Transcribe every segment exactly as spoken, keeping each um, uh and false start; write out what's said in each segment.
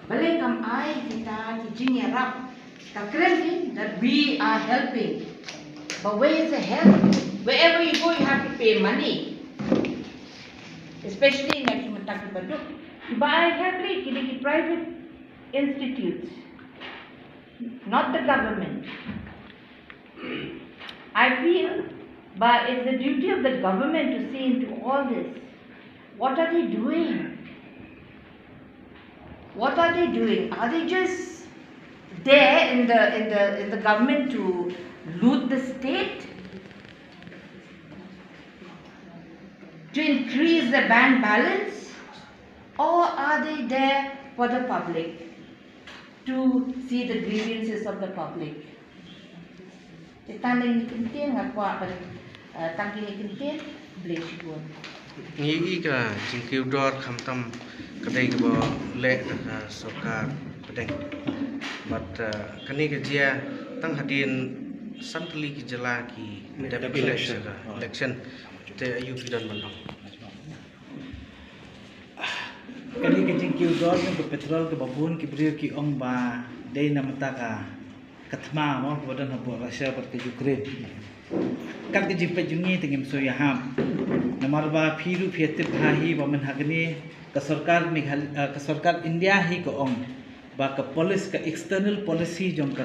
Balei kam ai kita ki jingïarap? Ka kren hi that we are helping. But where is the help? Wherever you go, you have to pay money. Especially na ki mynta ki baduk. Ba ai help ri ki dei ki private institutes, not the government. I feel, but it's the duty of the government to see into all this. What are they doing? What are they doing? Are they just there in the in the in the government to loot the state, to increase the bank balance, or are they there for the public, to see the grievances of the public? Te tang kine ki kyntien nga kwah ban, eh, tang kine ki kyntien, khublei shibun. Ngi i ka jingkiew dor khamtam ka dei kaba leh da ka sorkar pdeng. Bad, eh, kane ka jia tang hadien san tylli ki jylla ki dep election, election. Te aïu phi don ban ong? Kane ka jingkiew dor jong ka petrol kaba bun ki briew ki ong ba dei na mynta ka, ka thma mo kaba don hapoh Russia bad ka Ukraine. Kat ka jingpeit jong ngi te ngim sngewsih ïahap. Namar ba phi ruh phi tip ha hi ba mynta kane ka sorkar Meghal-, eh, ka sorkar India hi ka ong ba ka policy, ka external policy jong ka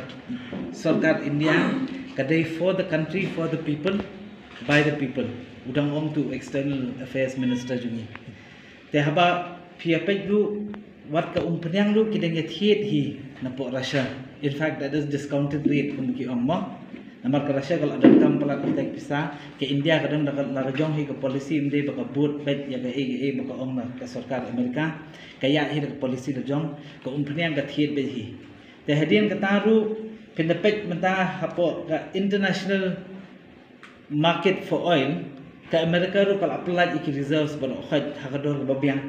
sorkar India ka dei for the country, for the people, by the people. U dang ong tu external affairs minister jong ngi. Te haba phi ïa peit ruh wat ka umphniang ruh ki dang ïa thied hi napoh Russia. In fact, that is discounted rate kum ki ong mo. Namar ka Russia ka la donkam palat kita ki pisa, ka India ka dang da ka la jong hi ka policy ym dei ba ka bud beit ïa kaei kaei ba ka ong na ka sorkar America. Ka ïa hi da ka policy la jong, ka umphniang ka thied beit hi. Te hadien kata ruh phin da peit mynta hapoh ka international market for oil, ka America ruh ka la pyllait ïa ki reserves baroh khoit ha ka dor kaba biang.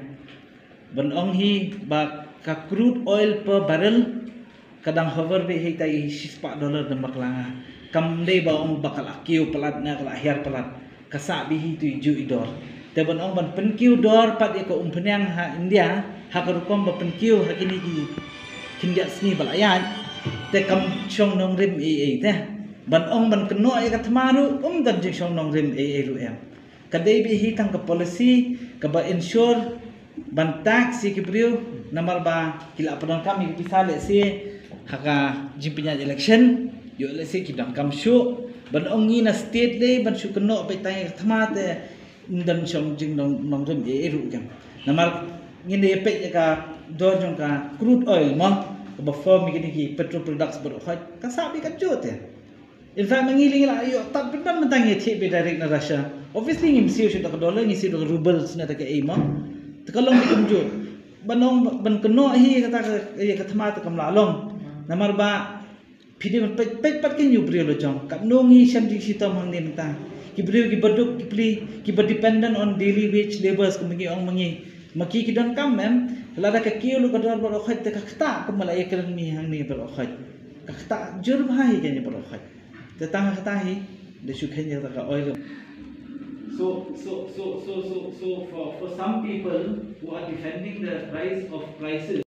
Ban ong hi ba ka crude oil per barrel ka dang hover beit hi ta i shispah dollar da bakla nga. Kam dei ba ong ba ka la kiew palat ne ka la hiar palat. Ka sah beit hi tu i juh i dor. Te ban ong ban pynkiew dor pat ïa ka umphniang ha India ha ka rukom ba pynkiew ha kine ki khyndiat sngi ba la ïaid. Te kam shong nongrim ei ei te. Ban ong ban kynnoh ïa ka thma ruh, um don jingshong nongrim ei ei ruh em. Ka dei beit hi tang ka policy kaba ensure ban tax ïa ki briew namar ba ki la pyndonkam ïa ki pisa lehse ha ka jingpynïaid election, ïoh lehse ki donkam shuh. Ban ong ngi na state lei ban shu kynnoh beit tang ïa ka thma te ym don shong jing nong, nongrim ei ei ruh em. Namar ngin da ïa peit ïa ka dor jong ka crude oil mo, kaba form ïa kine ki petrol products baroh khoit, ka sah beit ka juh te. In fact, ma ngi lei ngi la ïoh tad pynban mynta ngi thied beit direct na Russia. Obviously ngim siew shuh da ka dollar, ngi siew da ka rubles ne da kaei mo. Te ka long beit kumjuh. Ban ong ban kynnoh hi kata ka, ïa ka thma te kam lah long. Namar ba phi dei ban peit, peit pat ki ñiew briew la jong. Katno ngi shem jingshitom hangne mynta. Ki briew kiba duk ki pli, kiba dependent on daily wage labours kum ngi ong ma ngi. Ma ki ki donkam em, lada ka kiew lut ka dor baroh khoit te ka ktah kum la ïakren mi hangne baroh khoit. Ka ktah jur bha hi kane baroh khoit. Te tang kata hi, da shu kheiñ ïa ka oil. So, so, so, so, so, so for, for some people who are defending the rise of prices,